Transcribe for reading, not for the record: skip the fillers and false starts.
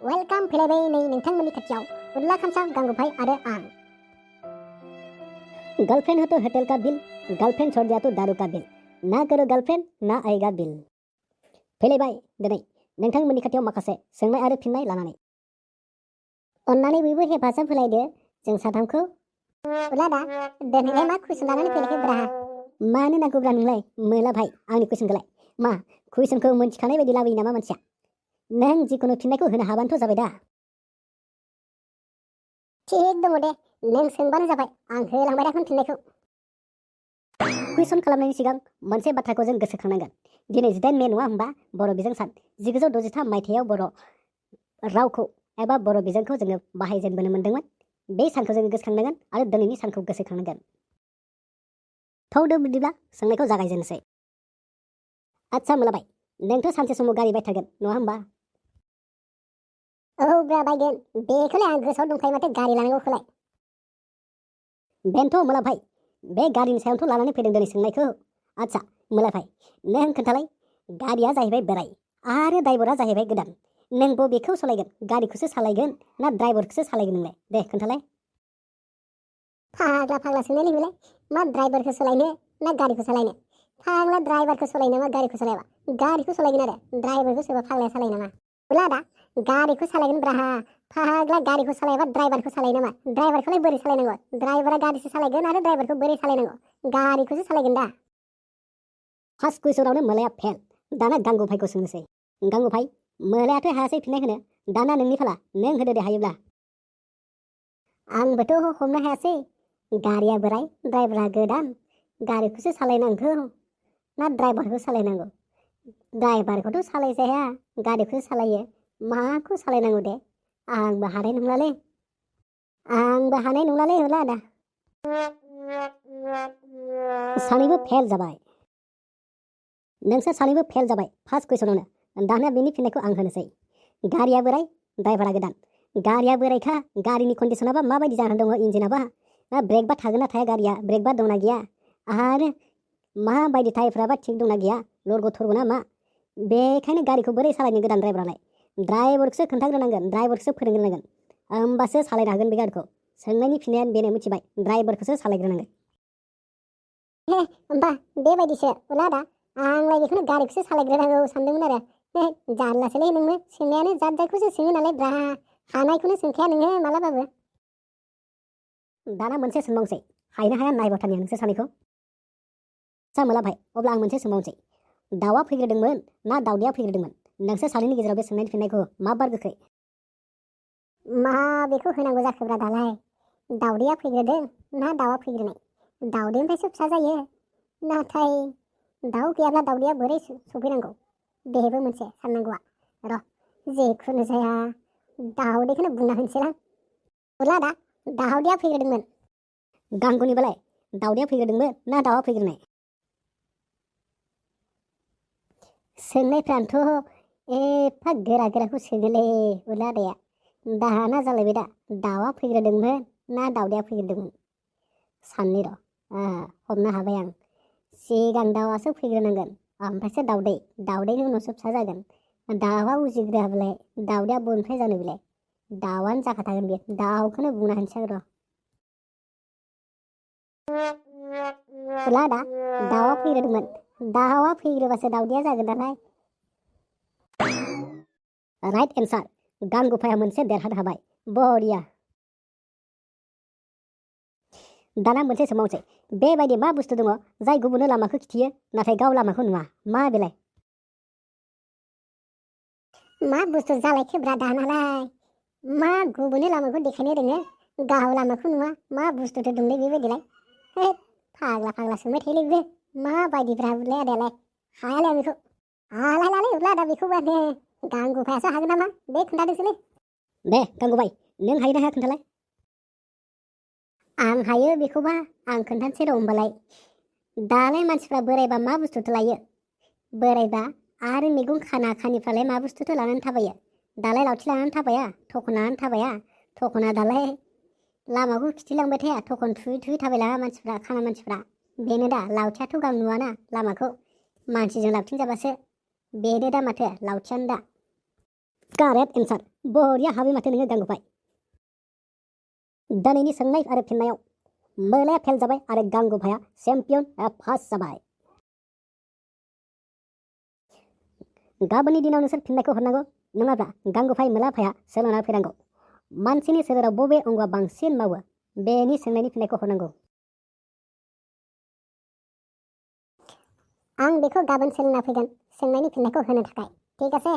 Welcome फैलायबाय नै नोंथांमोननि खाथियाव उल्ला खामसा गांगुफाय आरो आं। गर्लफ्रेंड हो तो होटल का बिल, गर्लफ्रेंड छोड़ दिया तो दारू का बिल, ना करो गर्लफ्रेंड ना आएगा बिल। फैलायबाय दिनै नोंथांमोननि खाथियाव माखासे सोंनाय आरो फिननाय लानानै। अन्नानै बयबो हेफाजाब होलायदो जों साथामखौ। उल्ला दा दिनैलाय मा कुइसन लानानै फैलायखै ब्रा? मानो नांगौब्रा नोंलाय मोला भाई आंनि कुइसनखौलाय? मा कुइसनखौ मोनथिखानाय बायदि लाबोयो नामा मानसिया? नों जिखुनु फिननायखौ होनो हाबानोथ' जाबाय दा। थिग दङ दे, नों सोंबानो जाबाय, आं होलांबाय दा फिननायखौ। कुइसन खालामनायनि सिगां मोनसे बाथ्राखौ जों गोसोखांनांगोन। दिनै 8 मे नङा होनबा? बर' बिजों सान। 1963 मायथाइयाव बर' रावखौ एबा बर' बिजोंखौ जोङो बाहायजेनबोनो मोन्दोंमोन। बे सानखौ जोङो गोसोखांनांगोन आरो दिनैनि सानखौ गोसोखांनांगोन। थौदो बिदिब्ला सोंनायखौ जागायजेननोसै। आदसा मोलाबाय, नोंथ' सानसे समाव गारि बायथारगोन नङा होनबा? औ ब्रा बायगोन, बेखौलाय आं गोसोआव दंखायो माथो गारि लानांगौखौलाय। बेनोथ' मोलाभाई, बे गारिनि सायावथ' लानानै फैदों दिनै सोंनायखौ। आदसा मोलाभाई, नों खोन्थालाय, गारिया जाहैबाय बोराय आरो ड्राइभारा जाहैबाय गोदान। नों बबेखौ सालायगोन? गारिखौसो सालायगोन ना ड्राइभारखौसो सालायगोन नोंलाय? दे खोन्थालाय। फाग्ला सोंनायनि बेलाय, मा ड्राइभारखौ सालायनो ना गारिखौ सालायनो? फाग्ला ड्राइभारखौ सालायनो मा गारिखौ सालायाबा? गारिखौ सालायगोन आरो ड्राइभारखौ सोरबा फाग्लाया सालाय नामा? उल्ला दा गारिखौ सालायगोन ब्रा। फाग्ला गारिखौ सालायाबा ड्राइभारखौ सालाय नामा? ड्राइभारखौलाय बोरै सालायनांगौ? ड्राइभारा गारिसो सालायगोन आरो ड्राइभारखौ बोरै सालायनांगौ? गारिखौसो सालायगोन दा। फार्स्ट कुइसनावनो मोलाया फेल। दाना गांगुफाइखौ सोंनोसै। गांगुफाइ, मोलायाथ' हायासै फिननाय होनो। दाना नोंनि फाला, नों होदो दे हायोब्ला। आंबोथ' हमनो हायासै। गारिया बोराय, ड्राइभारा गोदान। गारिखौसो सालायनांगौ ना ड्राइभारखौ सालायनांगौ? ड्राइभारखौथ' सालायजाया, गारिखौसो सालायो। माखौ सालायनांगौ दे? आंबो हानाय नंलालै होला दा। सानैबो फेल जाबाय। नोंसोर सानैबो फेल जाबाय फार्स्ट कुइसनावनो। दाना बेनि फिननायखौ आं होनोसै। गारिया बोराय, ड्राइभारा गोदान। गारिया बोरायखा, गारिनि कन्डिसनाबा माबायदि जानानै दङ इन्जिनाबा? ना ब्रेकबा थागोन ना थाया गारिया? ब्रेकबा दंना गैया? आरो माबायदि टायारफ्राबा थिग दंना गैया? लरग' थरग'ना मा? बेखायनो गारिखौ बोरै सालायनो गोदान ड्राइभारालाय? ड्राइभारखौसो खोन्थाग्रोनांगोन, ड्राइभारखौसो फोरोंग्रोनांगोन, होमबासो सालायनो हागोन बे गारिखौ। सोंनायनि फिननाया बेनो, मिथिबाय? ड्राइभारखौसो सालायग्रोनांगोन। होमबा बेबायदिसो उल्ला दा। आंलाय बेखौनो गारिखौसो सालायग्रोनांगौ सानदोंमोन आरो। जारलासोलै नोङो, सोंनायानो जाद जादखौसो सोङो नालाय ब्रा। हानायखौनो सोंखाया नोङो मालाबाबो। दाना मोनसे सोंबावनोसै, हायनो हाया नायबाथानिया नोंसोर सानैखौ। मोला भाई, अब्ला आं मोनसे सोंबावनोसै। दाउआ फैग्रोदोंमोन ना दाउदैया फैग्रोदोंमोन? नोंसोर सानैनि गेजेराव बे सोंनायनि फिननायखौ मा बार गोख्रै? मा बेखौ होनांगौ जाखोब्रा दालाय? दाउदैया फैग्रोदों ना दाउआ फैग्रोनाय? दाउदैनिफ्रायसो फिसा जायो। नाथाय दाउ गैयाब्ला दाउदैया बोरै सफैनांगौ? बेबो मोनसे साननांगौआ। र' जेखुनु जाया दाउदैखौनो बुंना होनोसैलां। उल्ला दा दाउदैया फैग्रोदोंमोन। गांगुनिबालाय दाउदैया फैग्रोदोंमोन ना दाउआ फैग्रोनाय? सोंनायफ्रानोथ' एफा गोरा गोराखौ सोङोलै उल्ला आदाया। दाना जालायबाय दा, दाउआ फैग्रोदोंमोन ना दाउदैया फैग्रोदोंमोन? साननि र', हमनो हाबाय आं। सिगां दाउआसो फैग्रोनांगोन, ओमफ्रायसो दाउदै, दाउदैनि उनावसो फिसा जागोन। दाउआ उजिग्रोआबालाय दाउदैया बबेनिफ्राय जानो बेलाय? दाउआनो जाखाथारगोन बे। दाउखौनो बुंना होनोसै आं र'। उल्ला दा दाउआ फैग्रोदोंमोन। दाउआ फैग्रोबासो दाउदैया जागोन नालाय। राइट एन्सार। गांगुफाया मोनसे देरहानो हाबाय। बरिया। दाना मोनसे सोंबावनोसै। बेबायदि मा बुस्थु दङ जाय गुबुननो लामाखौ खिथियो नाथाय गाव लामाखौ नुवा? मा बेलाय? मा बुस्थु जालायखोब्रा दानालाय? मा गुबुननो लामाखौ देखायनो रोङो, गाव लामाखौ नुवा? मा बुस्थुथ' दंलै बेबायदिलाय? फाग्ला सोंबाय थायोलै बे। माबायदिब्रा बुलाय आदायालाय? हायालै आं बेखौ। हालालालै उल्ला दा बेखौबा दे। गांगुफायासो हागोन नामा? दे खोन्थादोसोलै। दे गांगुबाय, नों हायो ना हाया खोन्थालाय। आं हायो बेखौबा आं खोन्थानोसै र' होमबालाय। दालाय मानसिफ्रा बोरायबा मा बुस्थुथ' लायो? बोरायबा आरो मैगं खाना खानिफ्रालाय मा बुस्थुथ' लानानै थाबायो? दालाय लावथि लानानै थाबाया, थखन लानानै थाबाया? थखना दालाय लामाखौ खिथिलांबाय थाया, थखन थुयै थुयै थाबायलाङा मानसिफ्रा, खाना मानसिफ्रा। बेनो दा, लावथियाथ' गां नुवाना लामाखौ, मानसिजों लावथिं जाबासो। बेनो दा माथो, लावथियानो दा। कारेक्ट एन्सार। बरिया हाबाय माथो नोङो गांगुफाय। दिनैनि सोंनाय आरो फिननायाव मोलाया फेल जाबाय आरो गांगुफाया चेम्पियन फार्स्ट जाबाय। गाबोननि दिनाव नोंसोर फिननायखौ हरनांगौ, नङाब्ला गांगुफाय मोलाफाया सोलोंना फैनांगौ। मानसिनि सोलेराव बबे अंगआ बांसिन मावो बेनि सोंनायनि फिननायखौ हरनांगौ। आं बेखौ गाबोन सोलोंना फैगोन सोंनायनि फिननायखौ होनो थाखाय। ठीक আছে?